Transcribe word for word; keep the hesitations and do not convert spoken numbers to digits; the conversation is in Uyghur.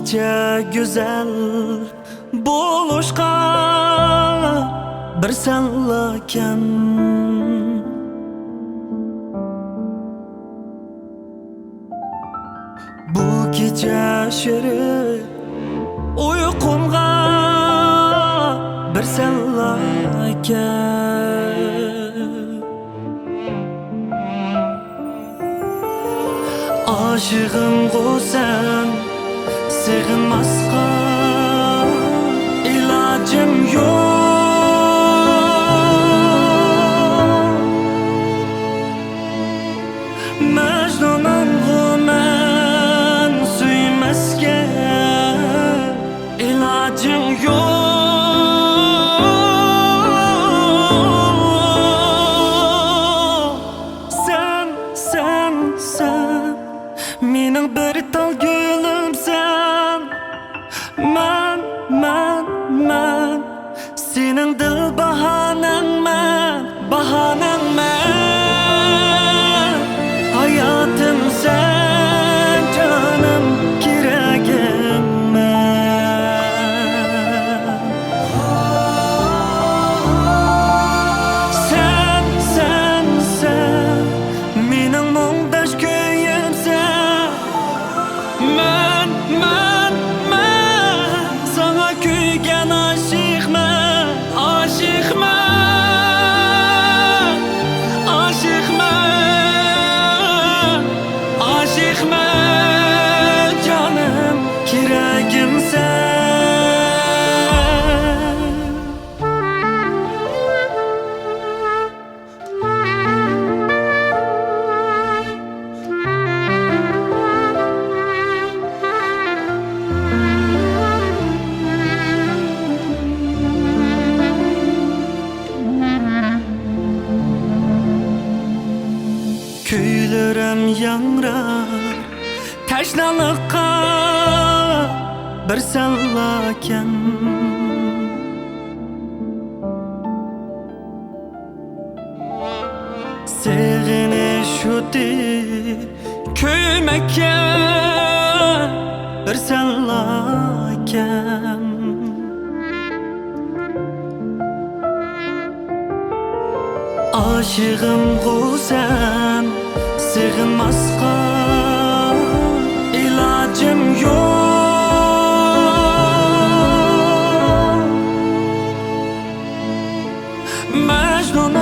كېچە گۈزەل بولۇشقا بىر سەنلاكەن. بۇ كېچە شېرىن ئۇيقۇمغا بىر سەنلاكەن. ئاشىقىمغۇ سەن، سېغىنماسقا ئىلاجىم يوق. مەجنۇنۇمغۇ مەن، سۆيمەسكە ئىلاجىڭ يوق. سەن، سەن، سەن مېنىڭ بىر تال گۈلۈمسەن. مەن، مەن، مەن سېنىڭ دىل باھانەڭمەن، باھانەڭمەن. ھاياتىم سەن، جانىم، كېرەكىممەن. سەن، سەن، سەن مېنىڭ مۇڭداش كۈيۈمسەن. مەن، مەن، مەن ساڭا كۆيگەن ئاشىقمەن، ئاشىقمەن، ئاشىقمەن، ئاشىقمەن، جانىم، كېرەكىمسەن. كۈيلىرىم ياڭرار تەشنالىققا بىر سەنلاكەن. سېغىنىش ئوتى كۆيمەككە بىر سەنلاكەن. ئاشىقىمغۇ سەن، سېغىنماسقا ئىلاجىم يوق. مەجنۇن